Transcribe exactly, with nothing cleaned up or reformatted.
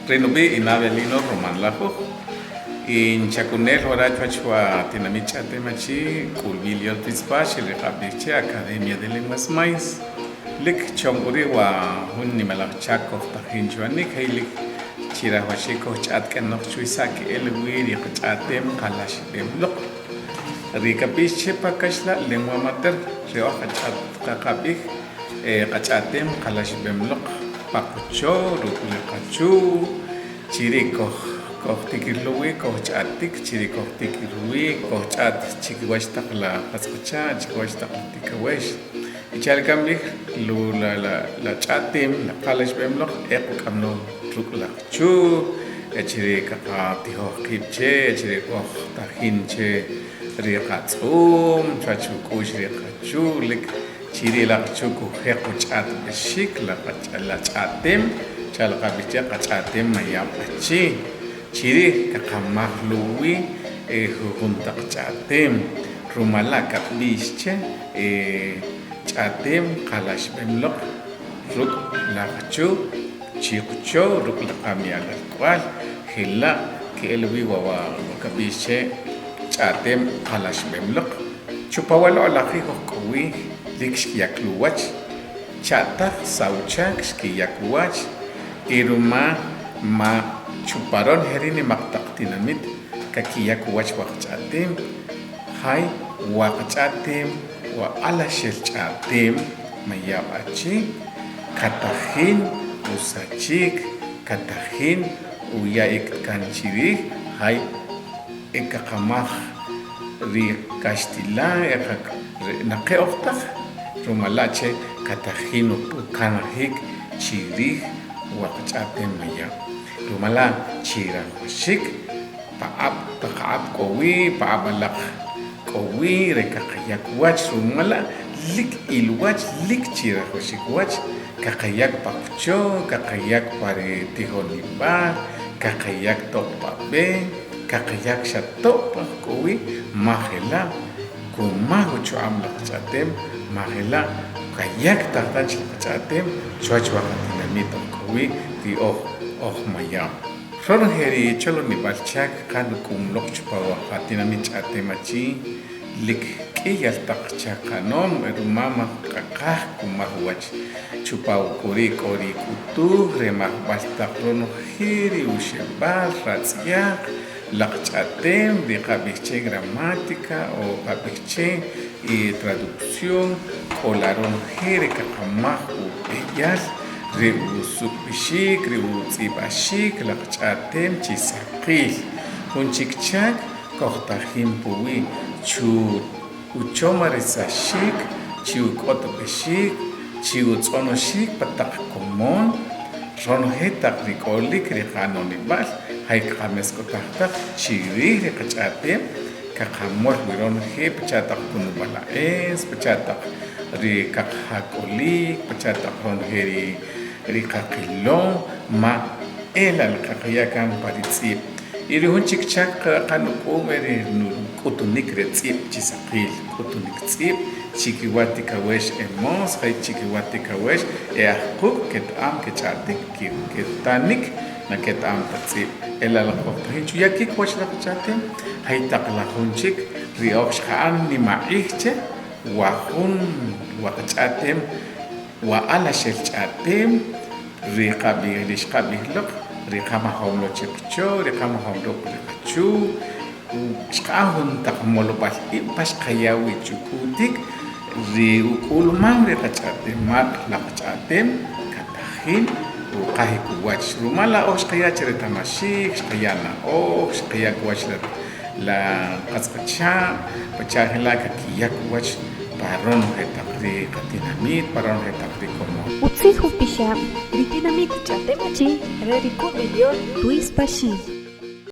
Ri nubi' in Avelino Román Lajuj. In chakunel wara chuwach wa tinamit ch'a'tem achi, k'ulb'il yol tz'ib'axil ri qab'ij che Academia de Lenguas Mayas. Lik chom k'u ri' wa jun nimalaj chak kojtajin chuwanik, je' lik chi rajwaxik kojch'a'at k'enoq chwi sa' ke'el wi ri qach'a'tem qalaxib'em loq. Ri kab'ix che pa kaxlal lengua mater, ri oj qach'a'at qaqab'ij, e, qach'a'tem qalaxib'em loq pa qucho ruk' ri qachu', chiri' koj-, kojtikir lo wi, kojch'a'tik, chiri' kojtikir wi, kojch'a'at chikiwach taq la qas qacha', chikiwach taq la tikawex. Y cha'likam b'ij, lu-, la, la, la ch'a'tem, la qalaxib'em loq, e quk'am lo ruk' la qachu', echiri' kaqatijoj qib' che, echiri' kojtajin che ri qatz'um, chuwach uk'u'x ri qachu', lik chiri' la qachu' kujeq uch'a'tb'exik la qach-, la ch'a'tem, cha' la qab'ij che qach'a'tem mayab' achi. Chiri' kaqamaj lo wi, e, jujun taq ch'a'tem, rumal la' kab'ix che, e, ch'a'tem qalaxib'em loq ruk' la qachu', chi qucho ruk' la qami'al alk'wal, jela' ke'el wi wa, wa, wa kab'ix che ch'a'tem qalaxib'em loq. Chupa wa loq'laj ri oj k'o wi, lik xkiyak lo uwach, cha'taj sa' uchak xkiyak uwach, y ruma ma chupa ronoje ri nimaq taq tinamit kakiyak uwach wa qach'a'tem, jay wa qach'a'tem, wa alaxel ch'a'tem mayab' achi, katajin usachik, katajin uya'ik kan chirij, jay e kaqamaj ri kaxtilan, e qa-, ri naqe oj taq, rumal la' che katajin ukanajik chirij wa qach'a'tem mayab'. Rumal la' chi rajwaxik, pa q'ab', pa qaq'ab' k'o wi, pa q'ab' alaq k'o wi, re kaqayak uwach, rumal la' lik il uwach, lik chi rajwaxik uwach, kaqayak pa qucho, kaqayak pa ri tijonib'al, kaqayak toq pa b'e, kaqayak xa toq pa k'o wi, ma jela' kumaj uchuq'ab' la qach'a'tem, ma jela' kayaktaj tanchi la qach'a'tem chuwach wa qatinamit oj k'o wi ri oj, oj mayab'. Ronoje ri cholonib'al chak kanuk'um loq chupa wa qatinamit ch'a'tem achi, lik k'iyal taq chaqa'nom, ruma maqaqaj kumaj uwach. Chupa wa k'u ri' k'o ri k'utuj re majb'al taq ronoje ri uxeb'al, ratz'yaq, laq ch'a'tem, ri qab'ij che gramática o qab'ij che y traducción, k'ola ronoje ri kaqamaj ub'eyal, ri usuk'b'ixik, ri utz'ib'axik, laq ch'a'tem chi saqil. Jun chik chak kojtajin puwi chu uchomarisaxik, chi uk'otob'exik, chi utz'onoxik pa taq komon, ronoje taq ri k'olik ri qa'anonib'al, jay kaqamesk'otaj taq chi rij ri qach'a'tem, kaqamol wi ronoje pacha' taq kunub'al a'es, pacha' taq ri kaqjak'olik, pacha' taq ronoje ri, ri qaqilom, ma e la' la kaqaya' kan pa ri tz'ib'. Y ri jun chik chak qa-, qanuk'um e ri nu-, k'utunik re tz'ib' chi saqil, k'utunik tz'ib' chikiwach tikawex e mos, jay chikiwach tikawex e aj quk' keta'am kech'a'tik ki-, ketanik na keta'am ta tz'ib'. E la' la qojtajin chuya' kikiwach la qach'a'tem, jay taq la jun chik ri oj xqa'an nimaq'ij che, wa jun wa qach'a'tem, wa alaxel ch'a'tem, ri qab'i-, ri xqab'ij loq, ri qamajom lo chi qucho, ri qamajom ruk' ri qachu, xqa'an jun taq molob'al ib' pa xqaya' wi chuk'utik, ri uk'ulmam ri qach'a'temal, la qach'a'tem, katajin uqajik uwach. Rumal la' oj xqaya' che reta'maxik, xqaya' na'oj, xqaya' kuwach la, la qas qachaq', pacha' jela' kakiyak uwach pa ronoje taq ri qatinamit, pa ronoje taq ri komon. Utzij Upixab', ri tinamit ch'a'tem achi re ri Kub'il Yol Tuis Paxil.